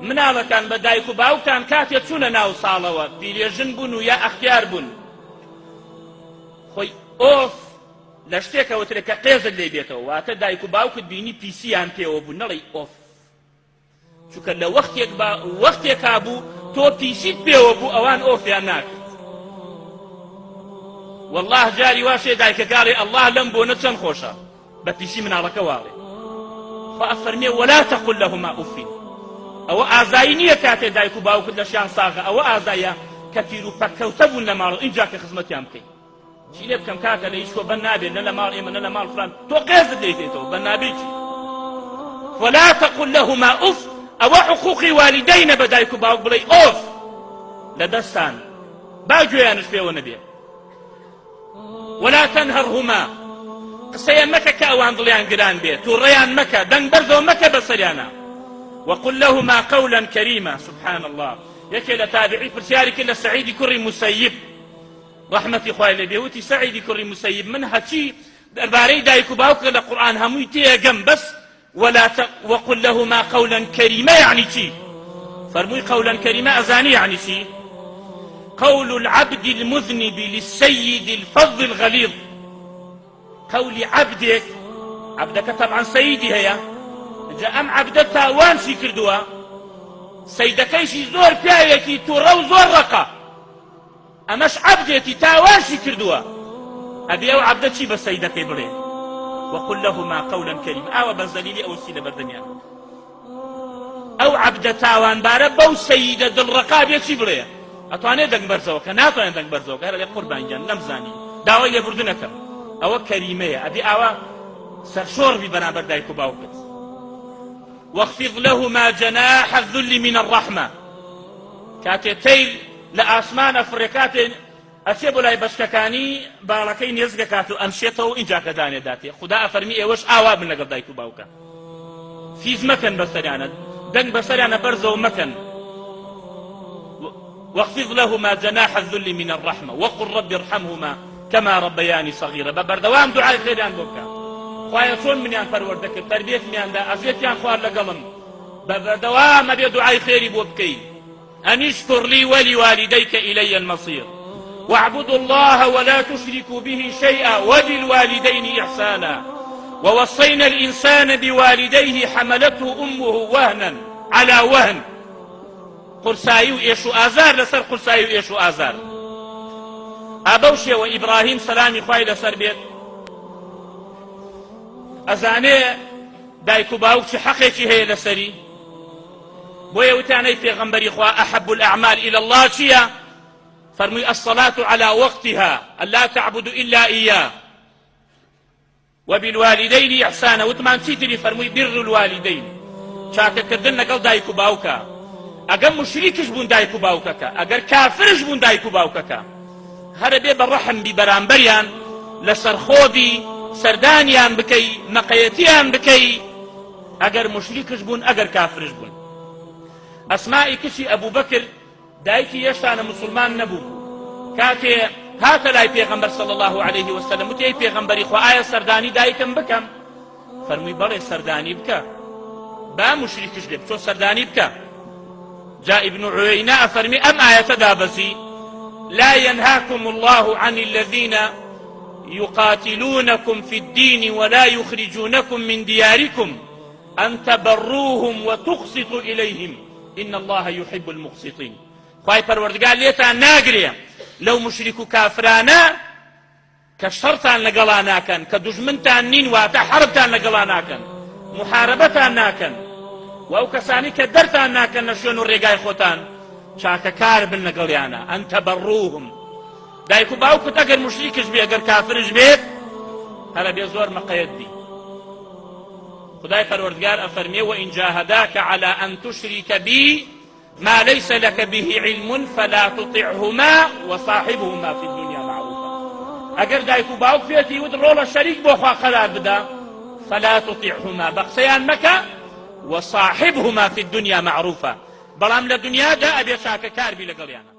مناڵەکان بە دایک و باوکتان کاتێ چوونە ناو ساڵەوە پیرێژن بوون و یا ئەختیار بوون خۆی ئۆف لە شتێکەوە ترێ کە قێزت لێ بێتەوە واتە دایک و باوکت بینی پیسیان پێوە بوو نەڵێی ئۆف چونکە لە وەختێک با وەختێکا بوو تۆ پیسیت پێوە بوو ئەوان ئۆفیان ناکرد والله جاری واشێ دایکەکە ئەڵێ ئەڵڵا لەم بۆنە چەند خۆشە بە پیسی مناڵەکە واڵێ خوا ئەفەرمێ ولا تقل لهما ئوف ئەوە ئازایی نییە کاتێ دایک و باوکت لەشیان ساغە ئەوە ئازایە کە پیر و پەککەوتە بوون لە ماڵ ئینجا کە خزمەتیان بکەی چی لێ بکەم کاکە لە هیچ کۆ بەن نابێت نە لە ماڵ ئێمە نە لە ماڵ فلان تۆ قێزت لێ دێتەوە بەن نابێت چی ولا تقل لهما ئوف ئەوە حقوقی والیدەینە بە دایک و باوک بڵێ ئۆف لە دەستان با گوێیانش پێوە نەبێ ولا تنهرهما قسەیە مەکە کە ئەوان دڵیان گران بێ تووڕەیان مەکە دەنگ بەرزەوە مەکە بەسەریانە وقل لهما قولا كريما سبحان الله یەکێ لە تابعی پرسیاری کرد لە سعیدی کوڕی مسەیب ڕەحمەتی خوای لێ بێ وتی سەعیدی کوڕی مسەیب من هەچی دەربارەی دایک و باوکە لە قورئان هەمووی تێگەم بەس ولا ت... وقل لهما قولا كريما يعني چی فەرمووی قولا كريما ئەزانی يعني چی قول العبد المذنب للسيد الفظ الغليظ قولی عەبدێک عەبدەکە تەبعەن سەیدی هەیە جا ئەم عەبدە تاوانشی کردووە سەیدەکەیشی زۆر پیاوێکی توڕە و زۆر ڕەقە ئەمەش عەبدێتی تاوانشی کردووە ئەبێ ئەو عەبدە چی بە سەیدەکەی بڵێ وقل لهما قولا كريما ئاوا بە زەلیلی ئەوسی لەبەردەمیان ئەو عەبدە تاوانبارە بەو سەیدە دڵڕەقا بێ چی بڵێ ئەتوانێ دەنگ بەرزەوە کە ناتوانێت دەنگ بەرزەوە کە هەر قوربان گیان نەمزانی داوای لێبوردنەکەم ئەوە کەریمەیە ئەبێ ئاوا سەرشۆڕ بی بەرامبەر دایک و باوکت واخفض لهما جناح الذل من الرحمة کاتێ تەیر لە ئاسمان ئەفڕێ کاتێ ئەچێ بۆ لای بەچکەکانی باڵەکەی نێزک ئەکات و ئەمشێتەوە و ئینجا کە دانێ داتێ خودا ئەفەرمی ئێوەش ئاوا بن لەگەڵ دایک و باوکە فیز مەکەن بەسەریانە دەنگ بەسەریانە بەرزەوە مەکەن واخفض لهما جناح الذل من الرحمة وقل رب ارحمهما كما ربياني صغيرا بە بەردەوام دوعای خێریان بۆ بکە خوایە چۆن منیان پەروەردە کرد تەربیەتمیان دا ئەزیەتیان خوارد لەگەڵم بە بەردەوام ئەبێ دوعای خێری بۆ بکەی أن اشكر لي ولوالديك إلي المصير واعبدوا الله ولا تشركوا به شيئا وبالوالدين إحسانا ووصينا الإنسان بوالديه حملته أمه وهنا على وهن قورسایی و ئێش و ئازار لەسەر قورسایی و ئێش و ئازار ئابەو شێوە ئیبراهیم سەلامی خوای لەسەر بێت ئەزانێ دایک و باوک چ حەقێکی هەیە لەسەری بۆیە وتیان ئەی پێغەمبەری خوا احب الاعمال الی اللە چییە؟ فەرمووی الصلاة علی وقتها الا تعبد الا ایاه وبالوالدین احسانا وتمان چی تری فەرمووی بر الوالدین چاکەکردن لەگەڵ دایک و باوکە ئەگەر مشریکش بوون دایک و باوکەکە ئەگەر کافرش بوون دایک و باوکەکە هەرە بێ بە ڕەحم بی بەرامبەریان لەسەر خۆبی سەردانیان بکەی مەقەیەتیان بکەی ئەگەر موشریکش بوون ئەگەر کافرش بوون. ئەسمائی کچی ئەبوبەکر دایکی هێشتانە موسڵمان نەبوو بوو کاتێ هاتە لای پێغەمبەر صلی الله علیه وسلم وتی ئەی پێغەمبەری خوا ئایا سەردانی دایکم بکەم فەرمووی بەڵێ سەردانی بکە با موشریکش بێ بچۆ سەردانی بکە جا ابن عوینە ئەفەرمی ئەم ئایەتە دابەزی لا ينهاكم الله عن الذين يقاتلونكم في الدين ولا يخرجونكم من دياركم أن تبروهم وتقسطوا إليهم إن الله يحب المقسطين خوای پەروەردگار لێتان ناگرێ لەو مشریک و کافرانە کە شەڕتان لەگەڵا ناکەن کە دوژمنتان نین واتە حەربتان لەگەڵا ناکەن محاربەتان ناکەن و ئەو کەسانی کە دەرتان ناکەن لە شوێن و ڕێگای خۆتان چاکەکار بن لەگەڵیانە ئەن تەبەڕوهم دایک و باوکت ئەگەر موشریکش بێ ئەگەر کافرش بێت هەرە بێ زۆر مەقەیەت بی خدای پەروەردگار ئەفەرمێ وإن جاهداك على أن تشرك بي ما ليس لك به علم فلا تطعهما وصاحبهما في الدنيا معروفا ئەگەر دایک و باوک پێتی وت ڕۆڵە شەریک بۆ خوا قەرار بدە فلا تطعهما بە قسەیان مەکە وصاحبهما في الدنيا معروفا بەڵام لە دنیادا ئەبێ چاکەکار بی لەگەڵیانە.